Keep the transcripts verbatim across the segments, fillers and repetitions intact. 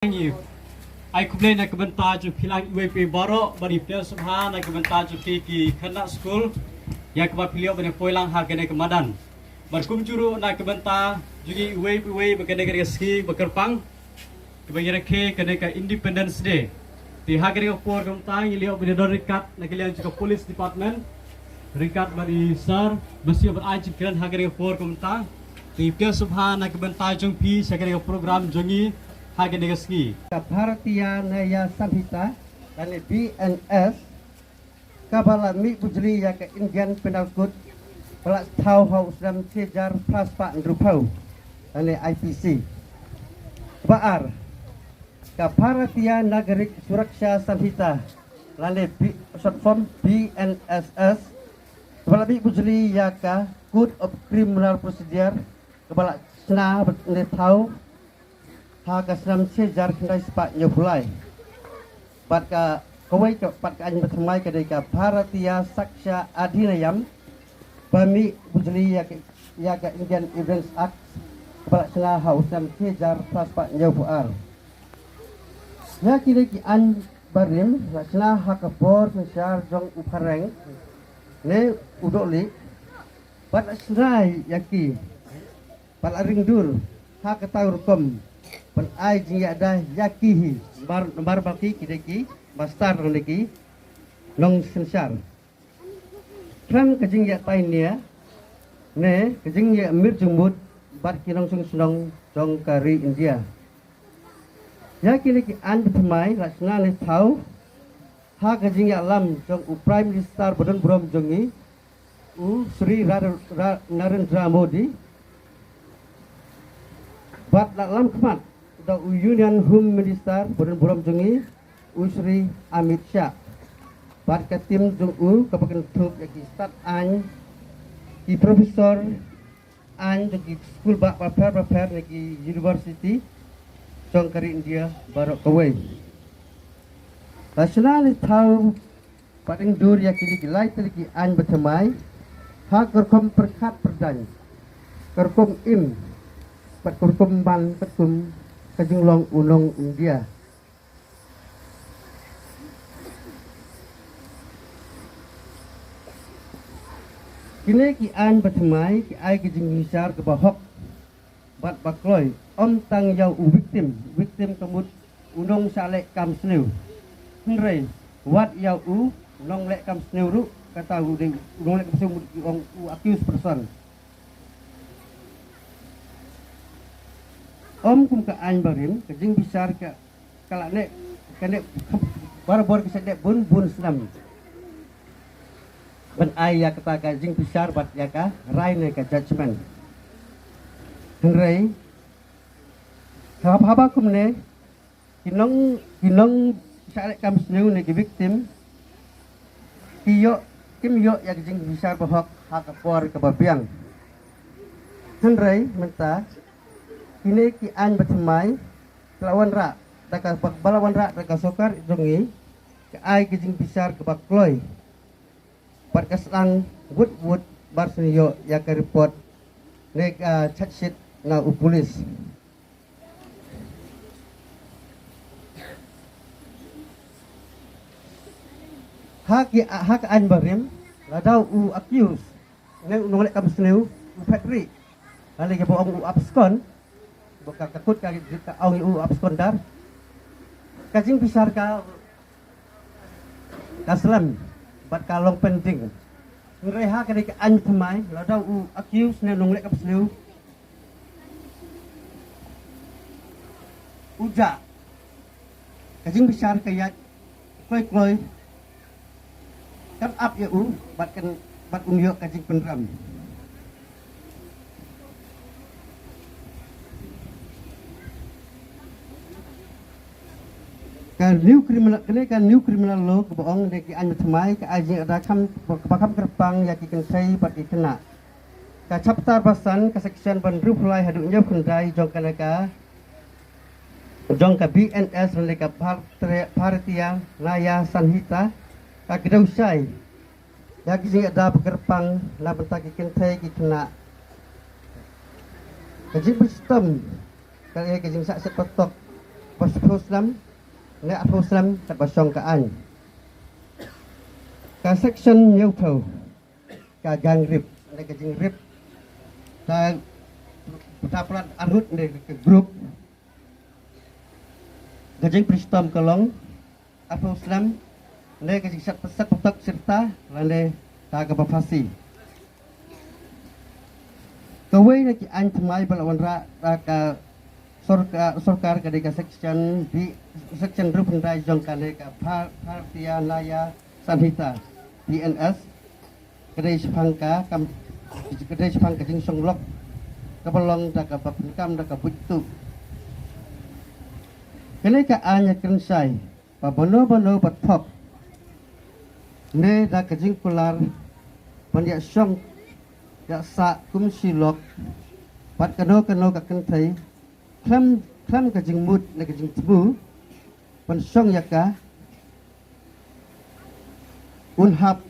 Ngi ai khublei na ka bynta jong phi lang iwei pa iwei baroh, bad i pdiang sngewbha na ka bynta jong phi ki khynnah skul ïa kaba phi la ïoh ban poi lang ha kane ka madan. Bad kumjuh ruh na ka bynta jong ngi iwei pa iwei ba kane ka sngi ba kyrpang kaba ngi rakhe kane ka Independence Day. Te ha kane ka por kumta ngi la ïoh ban don ryngkat na ka liang jong ka Police Department, ryngkat bad i Sir, ba shu ban ai jingkren ha kane ka por kumta. Te i pdiang sngewbha na ka bynta jong phi sha kane ka program jong ngi ha kane ka sngi. Ka Bharatiya Nyaya Sanhita lane B N S, kaba la mih bujli ïa ka Indian Penal Code, ba la thaw ha u snem shi hajar phra spah hynriewphew lane I P C. Ba ar, ka Bharatiya Nagarik Suraksha Sanhita lane B, short form B N S S, kaba la mih bujli ïa ka Code of Criminal Procedure, kaba la shna bad ne thaw ha ka snem shi hajar khyndai spah hynñiewphew lai. Bad ka kawei ka, bad ka aiñ bathymmai ka dei ka Bharatiya Sakshya Adhiniyam, ba mih bujli ïa ka, ïa ka Indian Evidence Act, kaba la shna ha u snem shi hajar phra spah hynñiewphew ar. Ïa kine ki aiñ barim la shna ha ka por synshar jong u phareng ne u dohlieh, bad la shna ïa ki, bad la ring dur ha kata ka rukom ban ai jingïada ïa ki hi, namar, namar ba ki, ki dei ki master lane ki nongsynshar. Khlem ka jingïatai nia ne ka jingïamir jingmut bad ki nongshong shnong jong ka ri India. Ïa kine ki aiñ bathymmai la shna ne thaw ha ka jingïalam jong u Prime Minister ba don burom jong ngi, u Shri Ra-, Ra-, Narendra Modi, bad la lam khmat da u Union Home Minister ba don burom jong ngi, u Shri Amit Shah, bad ka team jong u kaba kynthup ïa ki stad aiñ, ki professor aiñ jong ki skul bah bapher bapher ne ki university jong ka ri India baroh kawei. La shna ne thaw bad ring dur ïa kine ki lai tylli ki aiñ bathymmai ha ka rukom pyrkhat pyrdaiñ, ka rukom im bad ka rukom ban katkum ka jinglong u nong India. Kine ki aiñ bathymmai ki ai ka jingbishar kaba hok bad ba kloi, ym tang ïa u victim, victim ka mut u nongshah leh kam sniew, hynrei wat ïa u nongleh kam sniew ruh, kata u dei u nongleh kam sniew, mut u ong u accused person. Ym kum ka aiñ barim, ka jingbishar ka, ka la neh, ka neh barabor, ka shah neh bun bun snem ban ai ïa kata ka jingbishar bad ïa ka rai ne ka judgment. Hynrei haba, haba kumne, ki nong, ki nongshah leh kam sniew ne ki victim ki ïoh, kim ïoh ïa ka jingbishar ba hok ha ka por kaba biang. Hynrei mynta kine ki aiñ bathymmai ki la wanrah da ka, ba la wanrah da ka sorkar jong ngi, ka ai ka jingbishar kaba kloi bad ka sdang wut wut ba shu ïoh ïa ka report ne ka charge sheet na u police. Ha ki, ha ka aiñ barim, lada u accused ne u nongleh kam sniew u phet rieh, lane kaba ong u abscond, ba ka, ka kut ka, ka ong u absconder, ka jingbishar ka, ka slem bad ka long pending. Hynrei ha kane ka aiñ thymmai, lada u accused ne u nongleh kam sniew u jah, ka jingbishar ka ïaid kloi kloi, kan ap ïa u bad kan, bad un ïoh ka jingpynrem. Ka new criminal, kane ka new criminal law kaba ong ne ki aiñ thymmai ka ai jingada kham, kaba kham kyrpang ïa ki kynthei bad ki khynnah. Ka chapter ba san, ka section ba hynriewphew lai haduh hynñiewphew khyndai jong kane ka, jong ka B N S lane ka Bhar-, Bharatiya Nyaya Sanhita, ka kdew shai ïa ki jingada ba kyrpang na bynta ki kynthei ki khynnah. Ka jingpynshitom, ka, ka jingshah shet patok Ba shiphew snem ne arphew snem kat ba shong ka aiñ. Ka section hynñiewphew, ka gang rape ne ka jingrip, ta ta plat arngut ne ka group. Ka jingpynshitom ka long arphew snem ne ka jingsat pasak patok sirta lane ta kaba phasi. Kawei na ki aiñ thymmai ba la wanrah da ka sorkar, sorkar ka dei ka section di, section ruh pynrai jong ka dei ka Bha- Bharatiya Nyaya Sanhita, B N S. Ka dei shaphang ka kam, ka dei shaphang ka jingsong lok kaba long da kaba pyndonkam da ka buit tuh. Kane ka aiñ ka kren shai ba mano mano ba thok ne da ka jingkular ban ïa shong ïa sah kum shi lok bad kano kano ka kynthei khlem khlem ka jingmut ne ka jingthmu ban shong ïa ka, un hap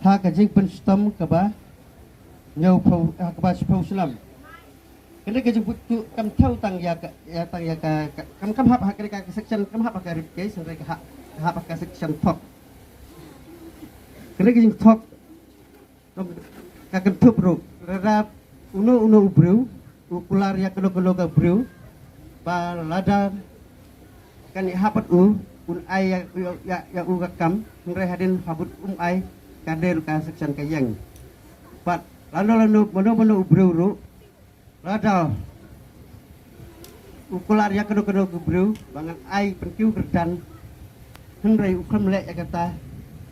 ha ka jingpynshitom kaba hynñiewphew, ha kaba shiphew snem. Kane ka jingbuit tuh kam thew tang ïa ka, ïa tang ïa ka, ka- kam kam hap ha kane ka section, kam hap ha ka rape case, hynrei ka hap, hap ha ka section thok. Kane ka jingthok ka kynthup ruh lada uno uno u briew u kular ïa kano kano ka briew ba lada kan ïa hap bad u, un ai ïa, ïa, ïa, ïa u ka kam, hynrei hadien ba mut um ai, ka dei ruh ka section ka ïeng. Bad lano lano mano mano u briew ruh lada u kular ïa kano kano ka briew ba ngan ai pynkiew kyrdan, hynrei u khlem leh ïa kata,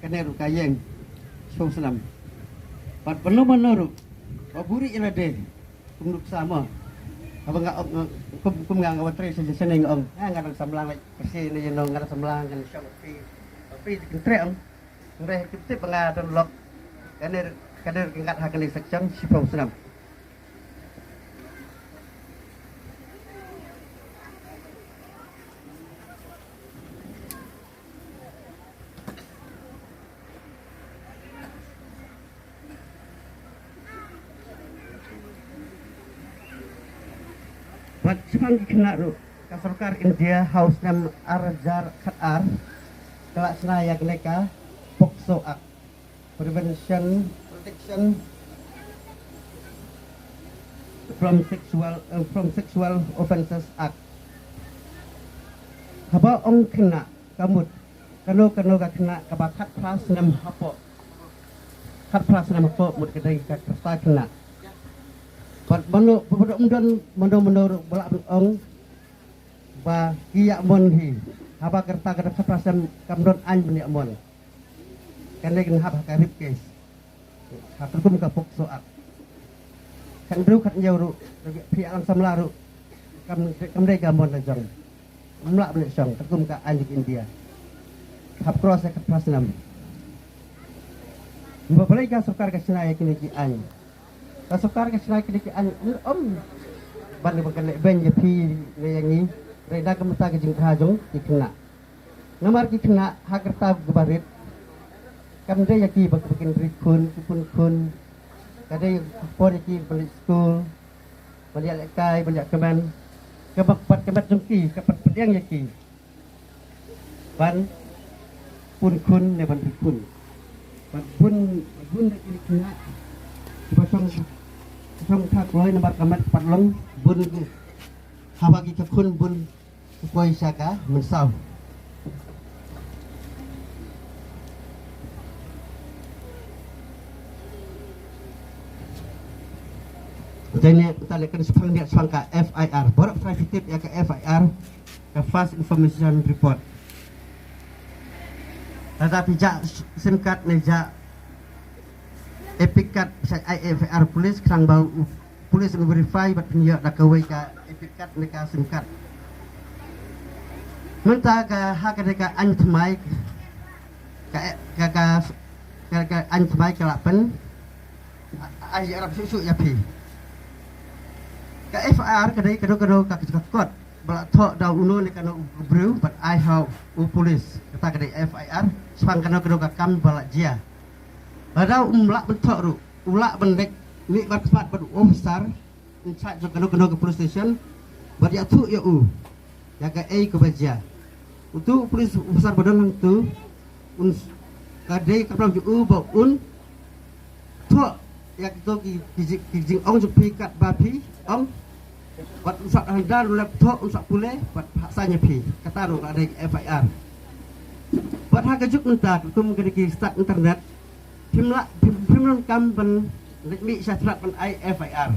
kane ruh ka ïeng shiphew snem. Bad mano mano ruh ba buhrieh ïa lade, kum nuksa mo, haba nga ong, kum, kum nga, nga watrei sha sha ne nga ong, ah, nga dang samla leh, kasi ne ïa no nga dang samla ngan shong phi, phi kyntrei ong. Hynrei ha ki tip ba nga don lok, kane, kane ka ngat ha kane section shiphew snem. Bad shaphang ki khynnah ruh, ka sorkar India ha u snem ar hajar khatar ka la shna ïa kane ka POCSO Act, Prevention, Protection from Sexual, eh, from Sexual Offences Act. Haba ong khynnah, ka mut kano kano ka khynnah kaba khatphra snem hapoh. Khatphra snem hapoh mut ka dei ka rta khynnah. Bad mano, bad ym don mano mano ruh ba lah ban ong ba ki ïa mon hi. Haba ka rta ka dei khatphra snem kam don aiñ ban ïa mon. Kane kan hap ha ka rape case. Ha katkum ka POCSO Act. Khatbriew khathynñiew ruh, phi ïalam samla ruh, kam, kam dei ka mon la jong. Ym lah ban ïa shong, katkum ka aiñ ka India. Hap cross ïa ka khatphra snem. Ba balei ka sorkar ka shna ïa kine ki aiñ. Ka sorkar ka shna ïa kine ki aiñ, ym ban ban kane ban ïa phi ne ïa ngi. Dei na ka bynta ka jingkha jong ki khynnah. Namar ki khynnah ha ka rta kaba rit kam dei ïa ki ba ki khun, ki khun khun. Ka dei ka por ïa ki ban leit skul, ban ïalehkai, ban ïakmen. Kaba pat ka met jong ki, ka pat pdiang ïa ki ban pun khun ne ban ri khun. Ban bun, bun da ki khynnah ba shong, shong tha kloi namar ka met pat long bun. Haba ki ka khun bun u poi sha ka mynsaw. Te ne ta le kan shipang dia shipang ka F I R. Baroh trai fitip ïa ka F I R, ka First Information Report. Lada phi jah sim card ne jah EPIC card, sa ai F I R police, khnang ba u police un verify bad pynïoh da kawei ka EPIC card ne ka sim card. Mynta ka ha ka dei ka aiñ thymmai, ka, ka, ka, ka, ka aiñ thymmai ka la pyn ai ïarap shuh shuh ïa phi. Ka F I R ka dei kano kano ka, ka kot ba la thoh da uno ne kano u briew bad ai ha u police. Kata ka dei F I R. Shaphang kano kano ka kam ba la jia. Lada um lah ban thoh ruh, u lah ban leit mih bad khmat bad u officer in charge jong kano kano ka police station bad ïathuh ïa u. ïa kaei kaba jia. Utu u police officer ba don hangtu, un s-, ka dei ka kam jong u ba un thoh ïa kito ki, ki ji-, ki jingong jong phi katba phi ong. Bad un sa hynda u lep thoh, un sa pule bad ha sign ïa phi. Kata ruh ka dei F I R. Bad ha ka juk mynta kum ka dei ki stad internet, phim lah, phim, phim donkam ban leit mih sha tnat ban ai F I R.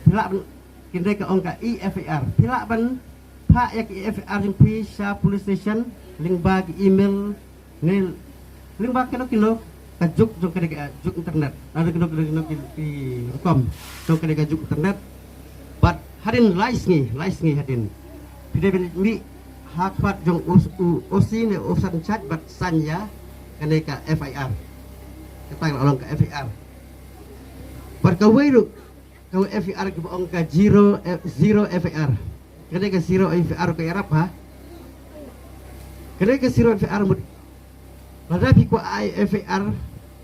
Phi lah ban, kine ka ong ka e-F I R. Phi lah ban phah ïa ka e-F I R jong phi sha police station lyngba ki email ne lyngba kino kino ka juk jong kane ka juk internet. Lane kino kino kino ki, ki rukom jong kane ka juk internet. Bad hadien lai sngi, lai sngi hadien, phi dei ban mih ha khmat jong u, u O C ne u officer in charge bad sign ïa kane ka F I R. Kata ka long ka F I R. Bad kawei ruh, ka F I R kiba ong ka zero, eh, zero F I R. Kane ka zero F I R ka ïarap ha. Kane ka zero F I R mut, lada phi kwah ai F I R,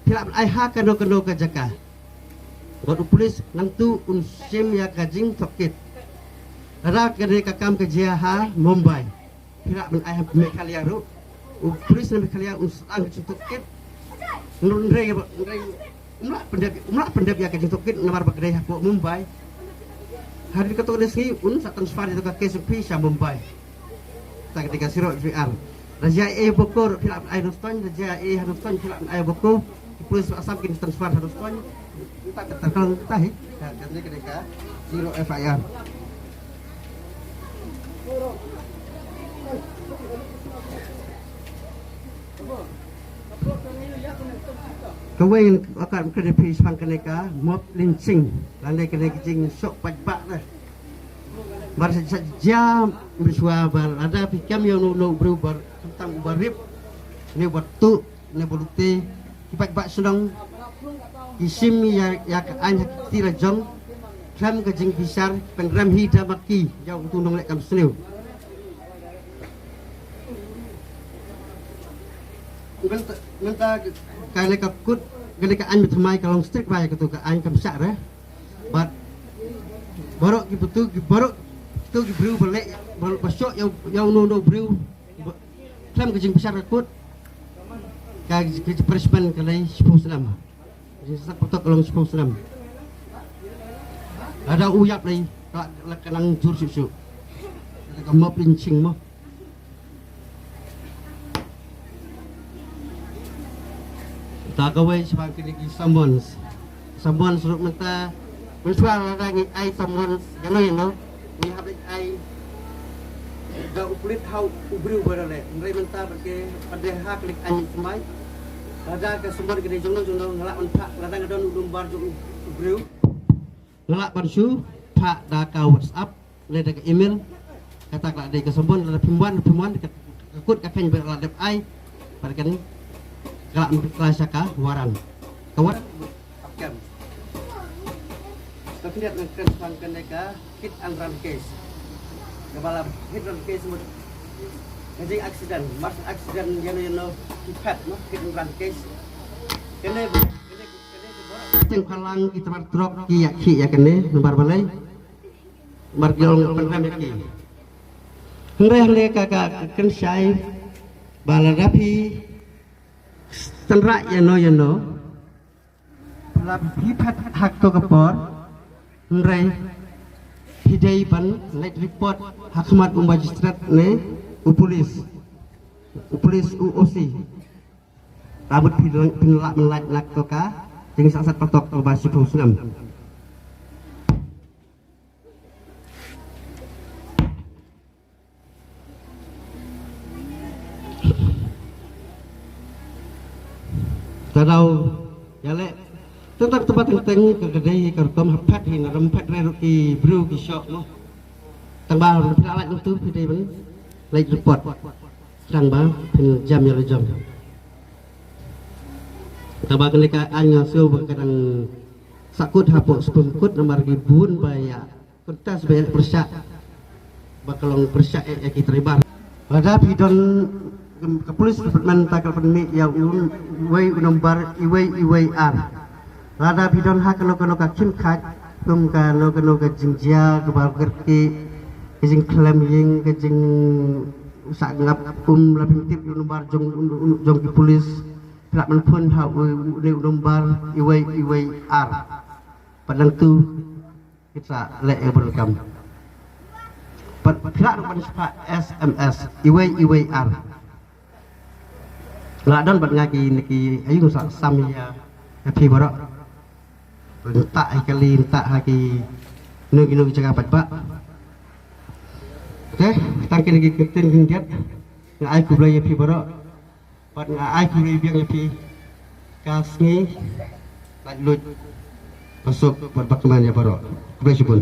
phi lah ban ai ha kano kano ka jaka. Bad u police nangtu un shim ïa ka jingtohkit. Lada kane ka kam ka jia ha Mumbai, phi lah ban ai ha Meghalaya ruh. U police na Meghalaya un sdang ka jingtohkit. Hynrei, hynrei um lah pyndep, um lah pyndep ïa ka jingtohkit namar ba ka dei hapoh Mumbai. Hadien katto katne sngi un sa transfer ïa ka case jong phi sha Mumbai. Kata ka dei ka zero F I R. Lada jia ei ha Boko ruh phi lah ban ai ha Nongstoiñ, lada jia ei ha Nongstoiñ phi lah ban ai ha Boko. Ki police Assam kin transfer ha Nongstoiñ. Kata ka, kata ka, kata hi. Ka, ka dei ka dei ka zero F I R. Kawei ngan ong kat kane phi shaphang kane ka mob lynching lane kane ka jingshoh paidbah ne. Namar sa, sa jia mynshuwa ba lada phi kem ïa uno uno u briew ba tang uba rip ne uba tuh ne uba lute, ki paidbah shnong ki shim ïa, ïa ka aiñ ha ki kti la jong khlem ka jingbishar, pynrem hi da ma ki ïa uto u nongleh kam sniew. Mynta, mynta kane ka kut, kane ka aiñ mynta ka long strict ba ïa kato ka aiñ kam shah re. Bad baroh ki, baroh ki, baroh kito ki briew ba leh, ba, ba shoh ïa, ïa uno uno u briew ba, khlem ka jingbishar ka kut, ka, ka punishment ka long shiphew snem. Jingsat patok ka long shiphew snem. Lada u ïap lei, ka la, ka nang jur shuh shuh. Ka mob lynching mo. Ta kawei shaphang kine ki summons. Summons ruh mynta, mynshuwa lada ngi ai summons ïano ïano, ngi hap leit ai da u pulit ha u briew ba da leh. Hynrei mynta ba ki pat de ha ka leit ai thymmai. Lada ka summon ka dei jongno jongno nga lah ban phah, lada nga don u number jong u briew, nga lah ban shu phah da ka WhatsApp ne da ka email. Kata ka la dei ka summon, lada phim wan, phim wan, ka, ka kut ka khein ba la dep ai. Pat kan ka la mynta sha ka warrant. Ka warrant. Ka khyndiat ngan kren shaphang kane ka hit and run case. Kaba la hit run case mut ka jing accident, mass accident, ïano ïano ki phet mo, hit and run case. Kane, kane, kane ka bor. Teng phalang ki tymmen trok ki ïa ki ïa kane namar balei. Namar ki ong pynrem ïa ki. Hynrei hangne ka, ka, ka kren shai ba lada phi tynrah ïano ïano, lada phi phet ha kato ka por, hynrei phi dei ban leit report ha khmat u magistrate ne u police, u police u O C. Ka mut phi dei, phin lah ban lait na kato ka jingsat patok kaba shiphew snem. Te daw ïaleh. Tang tang tang tang tang ka dei ka rukom ha phet hi, na ram phet re ruh ki briew ki shoh mo. Tang ba phi la lait nangtu phi dei ban leit report. Tang ba phin jam ïa la jong. Tang ba kane ka aiñ nga sngew ba ka dang sahkut hapoh Supreme Court namar ki bun ba ïa contest ba ïa pyrshah, ba ka long pyrshah ïa, ïa ki tribal. Lada phi don, ka police department ta ka pynmih ïa u wei u number, iwei iwei ar. Lada phi don ha kano kano ka khyndiat, kum kano kano ka jingjia kaba kyrkieh, Ka jingkhlem ïing, ka jing sa ngap um la pynthut ïa u nombar jong, jong ki pulit. Phi lah ban phone ha u, u, u nombar uwei uwei ar. Pat nangtu kita leh ïa u ban kam. Pat phi lah ruh ban shah S M S uwei uwei ar. Nga don bad nga ki, na ki aïu sa sam ïa, ïa phi baroh. Nta ha kali, nta ha ki, no ki, no ki jaka pat ba. Okay, tang kine ki ktien khyndiat. Nga ai khublei ïa phi baroh. Bad nga ai khublei biang ïa phi. Ka sngi lait luid ba suk bad ba kmen ïa baroh. Khublei shibun.